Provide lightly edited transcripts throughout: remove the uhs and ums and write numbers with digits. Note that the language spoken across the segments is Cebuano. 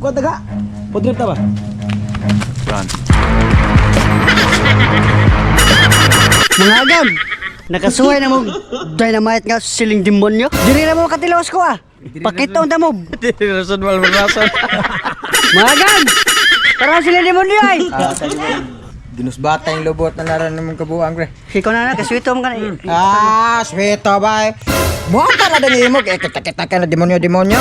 Kuha taga. Podrip ta ba? Run. Mga agam, nakasuhay na mo dynamite nga siling demonyo. Diri na mo katilawas ko ah. Pakita unta mo. Rason wal rason. Mga agam, tara sila demonyo ay. Ah, Ginusbata yung lubot na naran ng kabuang pre. Ikaw na na, kaswito mo ka na. Ah, sweeto bay. Buhata na din mo eh kita kita ka na demonyo demonyo.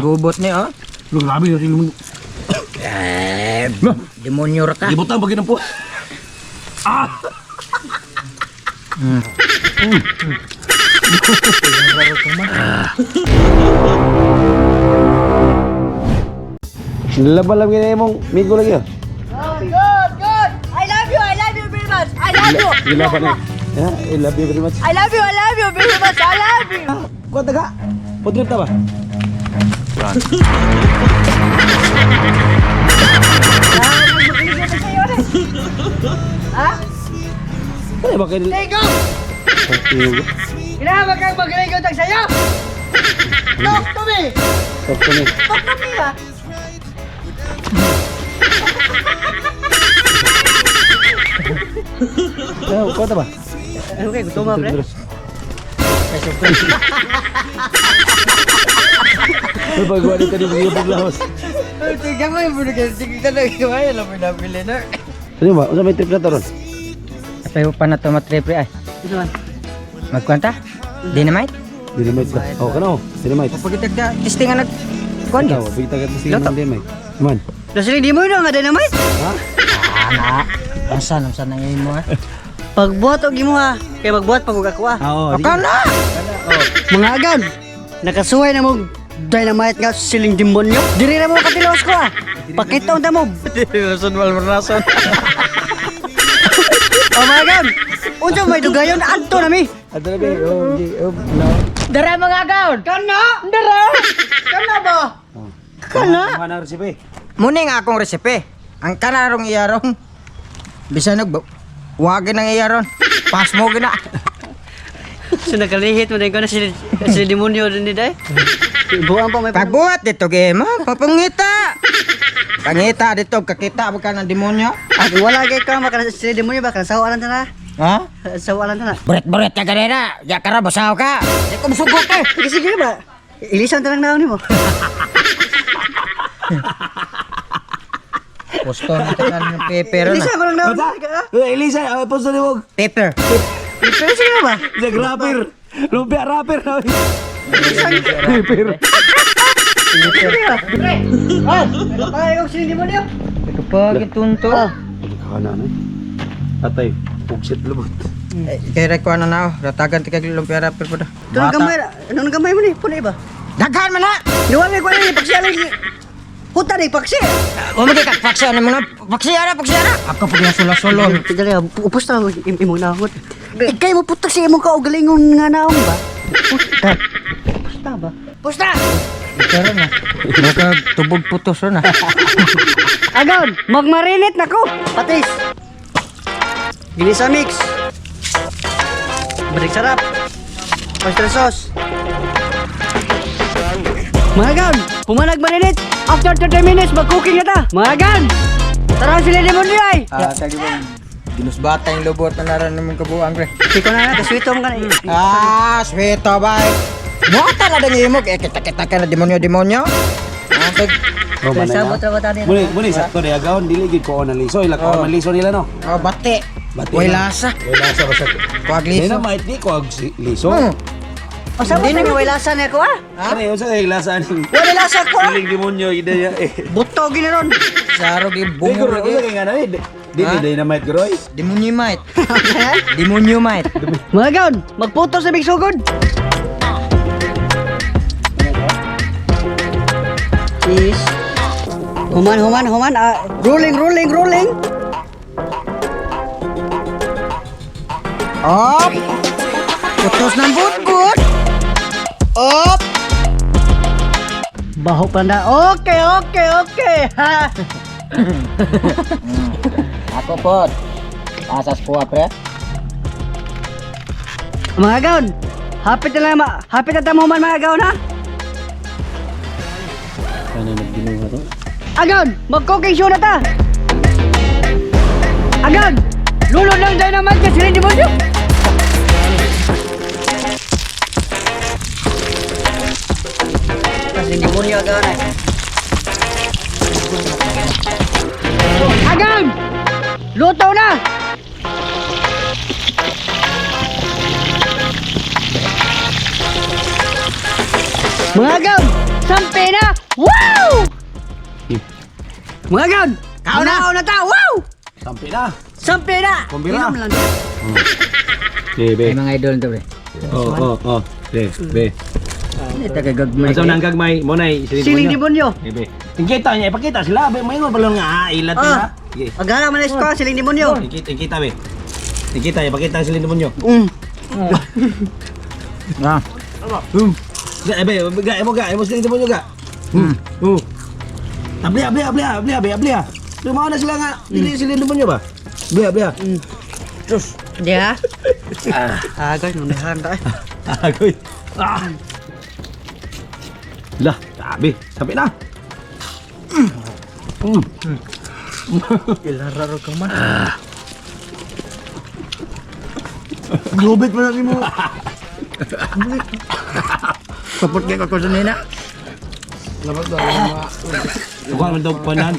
Gubot ni oh. Grabe yung demonyo. Eh, demonyo ra ka. Gibutang pag po. Ah. Laban lang gina imong migo lagi ah. Good, good. I love you very much. I love you. Gilaban na. Yeah, I love you very much. I love you very much. I love you. Kuha taga. Podrip ta ba? Run. Ha? Kaya ba kayo? Ligo! Kinahanglan kang magligo tag sayo. Talk to me. Talk to me. Talk to me ba? Eh, kuha ta ba? Ano kay gusto mo pre? May paggawa dito ni mga paglahos. Tingnan mo yung bulog tingnan ka na gamay alam mo nabili na. Ano ba? Unsa may trip na to ron? Apay pa na to matripre ay. Ito man. Magkwanta? Dynamite? Dynamite ba? Oh, kano? Dynamite. Pagitagda testing nga nag kuan Ikaw, bigita ka testing ng dynamite. Man. Nasa hindi mo nga dynamite. Ha? Ah, na. Unsa unsa nang imo ha? Pagbuhat og imo ha, kay magbuhat pag og ako ah. Oo. sige. Akala. Mga agam, nakasuhay na mo dynamite nga siling demonyo. Diri na mo katilawas ko ah. Pakita unta mo. Rason wal rason. O mga agam, unsa may dugayon adto na mi. Ato na ba? Oh, di, oh, no. Dara mga gaon. Kana? Dara. Kana ba? Kana? Kuha na resipe. Muna nga akong resipe. Ang kanarong iyarong. Bisan nag wagi nang iyaron. Pas mo gina. So nakalihit mo din ko na sila sila demonyo din ni day. Buang pa may Pagbuhat dito gay mo, papangita. Pangita dito kakita ba ka ng demonyo? Ah, wala kay ka maka sila demonyo ba kana sawa lang ta na. Ha? Sawa lang ta na. Buret-buret ka ganina. Ya kara basaw ka. Di ko musugot eh. Sige sige ba. Ilisan ta lang naon nimo. Gusto na ka ng pepper na. Ilisan ko lang naon. Eh, Elisa, posto ni Wog. Pepper. Pero sige ba? Sa rapper. Lumpia rapper. Pepper. Pre. Ah, ay kog sila demonyo. Kapag itunto. Kana na. Atay, pugsit lubot. Eh, kay rekwa na na. Ratagan ti kag lumpia rapper po da. Tunog gamay, anong gamay mo ni? Puna iba. Daghan man na. Duwa may kuwan ni paksi alay. Huta ni paksi. O mo kay paksi ano mo na. Paksi ara, paksi ara. Ako pag solo-solo. Dali, upos na imong naon. Ikay mo putak sa imong kaugalingon nga naon ba? Pusta. Pusta ba? Pusta! Pero na. Baka tubog putos na. Agon, magmarinate na ko. Patis. Ginisa mix. Balik sarap. Oyster sauce. Mga gan, pumanag marinate. After 30 minutes, mag-cooking na ta. Mga gan, tara sila limon ay. Ah, tagi mo. Ginusbata yung lubot na naran ng kabuang pre. Ikaw na na, kaswito mo ka na. Ah, sweeto bay. Buhata na din imo eh kita kita ka na demonyo demonyo. Ah, tag Oh, manay Sabot na. ra ba tani? Muni, muni sakto ni agaon dili gid ko na liso, ila ko man liso nila no. oh, bate. Bate Way na. lasa. Way lasa basta. Kuag liso. Dynamite di ko liso. O sabot na way lasa na ako ah. Ano yun sa lasa ni? Wala lasa ko ah. Siling demonyo ida ya eh. Buto gini ron. Saro gi Di bungo ko lagi. unsa kay nga na eh. Di Ha? di dynamite groy. Demonyo mate. Demonyo mate. Mga gaon, magputo sa big sugod. Cheese. Human, human, human. Ah, rolling, rolling, rolling. Op. Putos ng butbut. Op. Baho pa na. Okay. Ha. Ako pod. Asas ko pre. Mga gaon, hapit na lang, hapit na tamo man mga gaon ha. Ginawa to. Agan, mag-cooking show na ta. Agan, lulod lang dynamite ka siling demonyo. Siling demonyo agan ay. Agan! Luto na! Mga agam, sampe na! Wow! Mga agam, Kaon na! kaon na ta! Wow! Sampi na. Sampe na! Kumbira. Inom lang. Sige, be. Ay mga idol to pre. Oh. Sige, be. Hindi ta kay gagmay. Asa nang gagmay mo na Siling demonyo. Sige, be. Ingkita niya, ipakita sila. Be, maingon pa lang nga ah, ilat Ah. nila. Sige. Agara man isko, siling demonyo. Ingkita, ingkita be. Ingkita, ipakita ang siling demonyo. Ah. Ga, be, ga, imo ga, imo siling demonyo ga. Abli, abli, abli, abli, abli, abli. Lumaw na sila nga. Dili siling demonyo ba? Abli, abli. Sus. Di ha? Ah, guys, nunahan ta. eh. Agoy. Ah. Lah, grabe. Sampai na. Ilararo ka man. Globit man na mo. Support kay ko sa nina. Kuha man daw panan.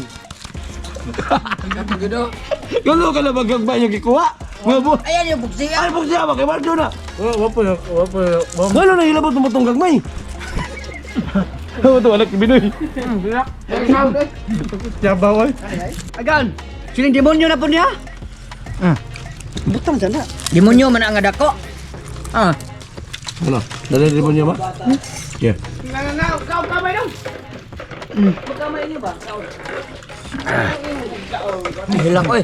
Galo ka na magagmay yung kikuha. Mga bu. Ayan yung buksi. Ay, buksi ba kay Marjo na. Wa pa, wa pa. Galo na hilabot mo tong gagmay. Ano to anak ni Binoy? Yabaw oy. Agan, siling demonyo na po niya. Ah. Butang dyan na. Demonyo man ang dako. Ah. Ano? Dali demonyo ba? Yeah. Hilak oy.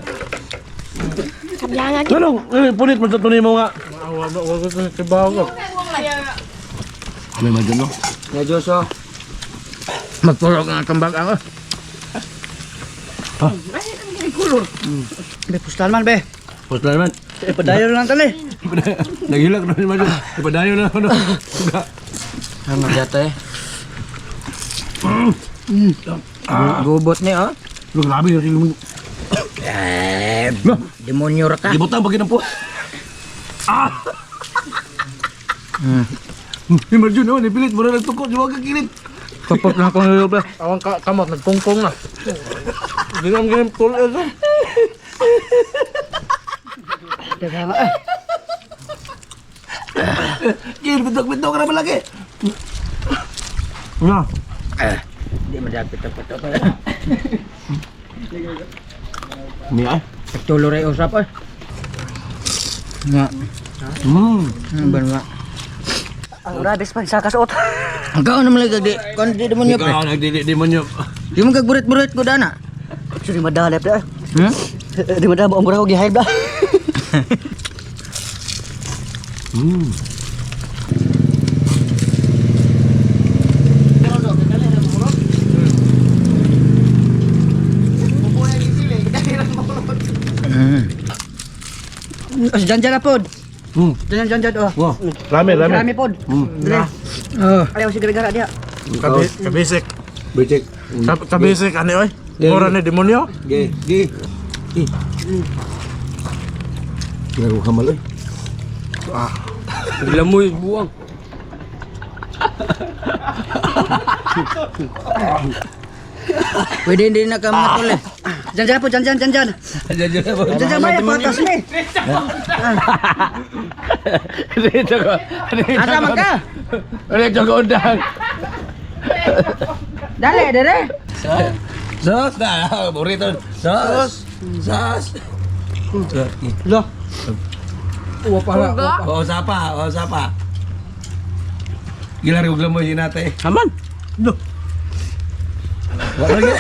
Ano? Eh, punit mo sa tunay mo nga. Wa wa ko sa baw ko. May Marjo no? Ya Diyos oh. Magpurok ang tambag ako. Be, puslan man, be. Post lang naman. Eh, padayon lang tali. Naghilak na si Marjo. Ipadayo na ano. Ga. Ang magdata eh. Gubot ni oh. Lo, grabe yung demonyo. Eh, demonyo ra ka. Libutan pag po. Ah! Ni Marjo naman, ipilit mo na nagtukod. Huwag ka kilit. Support lang akong nilubla. Awang ka kamot nagkungkong na. Di na ganyan tol eh. Daghang eh. Gil, bitok-bitok ka na malaki. Na. Di madapit ang pato. Ni ay. Tulo ray usap oy. Nga. Banwa. Ang rabis pa, sa kasuot. Ang kaon naman lagi di kon di demonyo pre. Ikaw nagdili demonyo. Di mo gagburit-burit ko dana. Sorry, madalip na. Hmm? Di madala, ang mura ko gihayb na. As janjan na pod. Janjan janjan oh. Wow. Rame, rame. Rami pod. Dre. Oh. Ayaw si gara-gara dia. Kabisik. Becek. Kabisik ani oy. Yeah, Ora ni demonyo. Ge, ge. Ge. Ginagawa ka maloy. Lamoy buwang. Pwede hindi na ka mga tol eh. Janjan po, janjan janjan. Janjan po. Janjan may patas ni. Dito ko. Asa man ka? Dito ko undang. Dali dere. Sos na, burrito. Sos. Sos. Lo. Uwa para. Oh, sapa, oh sapa. Gilar ko mo yun nate. Haman. No. Wala lagi.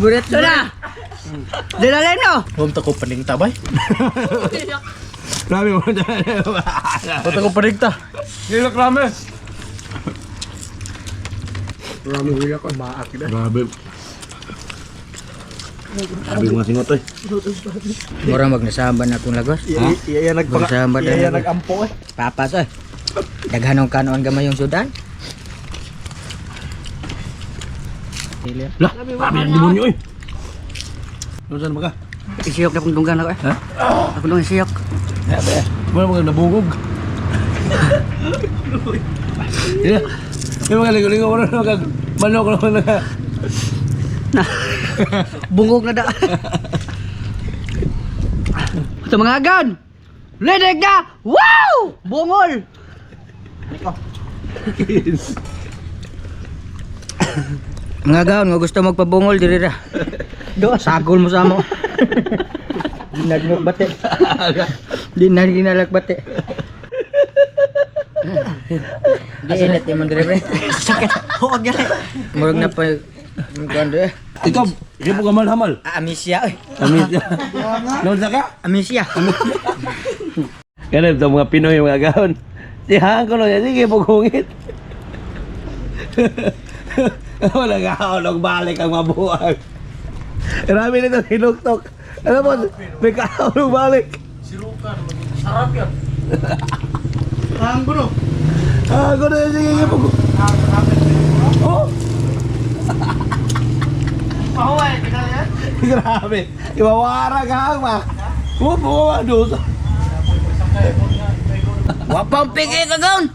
Burit Ito na. Dilalay no. Huwag ta ko paningta bay. Grabe mo. Huwag ta ko paningta. Gilak rame. Rame hilak ko maak na. Grabe. Sabi mga singot oy. Mura magnasamba na akong lagos. Iya Magsamba na iya ako. nagampo eh. Papas oy. Daghan og kanon gamay yung sudan. Lah, grabe ang demonyo oy. Ano saan ba ka? Isiyok na akong dunggan ako eh. Ha? Ako nung isiyok. Grabe. Wala mga nabungog. Yeah. Yung mga ligo-ligo, wala na mga manok na mga Bungog na da. Ito mga agan. Lidig na! Wow! Bungol! Mga gaon nga gusto magpabungol diri ra. Sagol mo sa amo. Dinagnok bate. Di na ginalak bate. Di init mo diri pre. Sakit. Huwag yan eh. Murag na pa kuan diri. Ikaw, ikaw po kamal-hamal. Ah, Amisya oy. Amis. Noon sa ka? Amisya. Ganun ito mga Pinoy mga gahon. Si Hangko no, sige pagungit. Wala gahon, og balik ang mabuang. Marami nito hinuktok. Alam mo, may kahon og balik. Sarap yan. Ang gulo. Ah, ko na sige sige pag. Oh. Pahuway, kinala yan? Grabe. Iwawara ka hang ma. Oh, buwa dos. Wa pang pigi ka gaon.